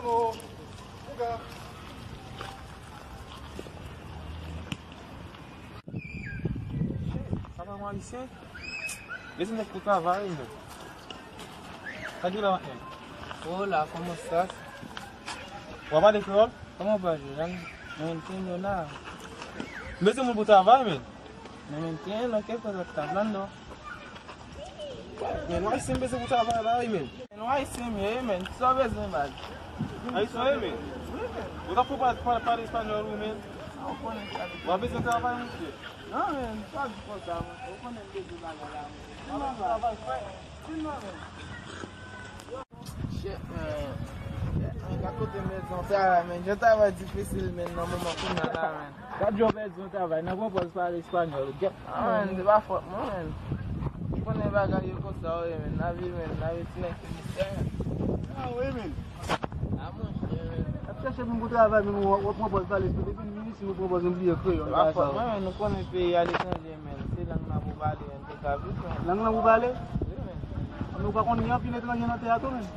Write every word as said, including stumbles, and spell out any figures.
Sa pa yon ayisyen? Bezwen nèg pou travay, men. Sa gen la, men? Hola, ¿cómo estás? W ap pale kreyòl? ¿Cómo va, Julián? No entiendo nada. Bezwen moun pou travay, men. No entiendo qué cosa está hablando. Men, nou ayisyen bezwen pou travay la, wi, men. Men, nou ayisyen, men, men. Sa w bezwen, baz? Ayisyen, wi, men. Wi, men. Ou ta fò pa, pa, pale espanyòl, wi, men. A, ou konnen sa. W ap bezwen travay, mesye. Non, men, pa di konsa, men. Ou konnen m bezwen bagay la, men. Travay, frè. Fin nan, men. Shit, man. Man, gad kote m bezwen travay, man. Jan travay difisil, man, nan moman kounye a la, man. Gad jan w bezwen travay, nan pran pòz pale espanyòl. Get. Ah, man, se pa fòt mwen, man. Ou konnen bagay yo konsa, wi, man. Lavi, man, lavi ti nèg ki misye, man. Ah, wi, man. Ah, monchè, man. Ap chèche moun pou travay, man, w ap pran pòz pale espanyòl. Depi n vin isit, nou pran pòz, nou bliye kreyòl. Se pa fòt mwen, man. Nou konnen peyi aletranje, man. Se lang nan pou pale, man. Lang nan pou pale? Wi, men. Men ou pa konn gen anpil etranje nan tè a tou, men?